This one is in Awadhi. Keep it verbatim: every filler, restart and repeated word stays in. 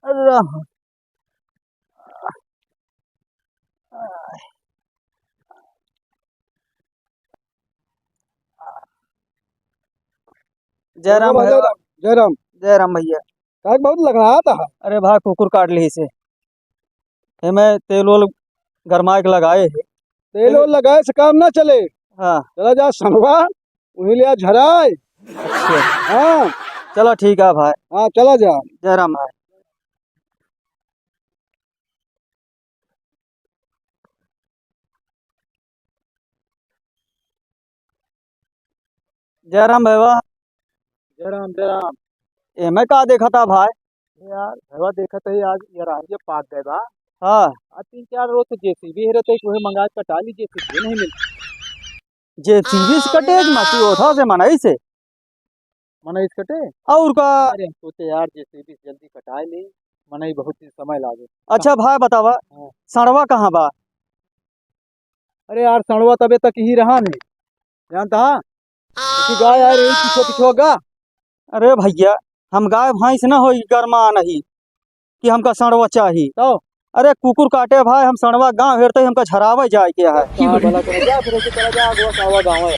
अरे राम। जय राम भैया। जय राम। जय राम भैया। काहे बहुत लंगड़ात हा? अरे भाई, कुकुर काट लिहिस। एमे तेल ओल गरमाए के लगाए है। तेल ओल लगाए से काम ना चले। हाँ। चला जा सनवा, वहीं ले आ झराए। अच्छा। हाँ। चला ठीक है भाई। हाँ, चला जा। जय राम भाई। जय राम भैया। जय राम, जय राम। एमे का देखत हा भाई? ए यार, भैया देखत है आज ये रांझे पाक गए बा। हाँ। आ तीन चार रोज से जेसीबी हेरे तो कोई मंगा के कटा ली, जेसीबी नहीं मिल। जेसीबी से कटे कि मसीन ओठा से मनई से? मनई से कटे? और का? अरे हम सोचे यार जेसीबी से जल्दी कटाए ली, मनई बहुत दिन समय लागे। अच्छा भाई बतावा, हाँ। सड़वा कहाँ बा? अरे यार, सड़वा तबे तक ही रहा नहीं, जानता हा? कि गाय आ रही पीछे पीछे गा। अरे भैया, हम गाय भैंस ना होई गरमा नहीं कि हमका सड़वा चाही। तो? अरे कुकुर काटे भाई, हम सड़वा गाँव हेरते ही हमका झरावे जाए के है। का भला करे, जा फिर उसी तरह जा, अगवा सड़वा गाँव है।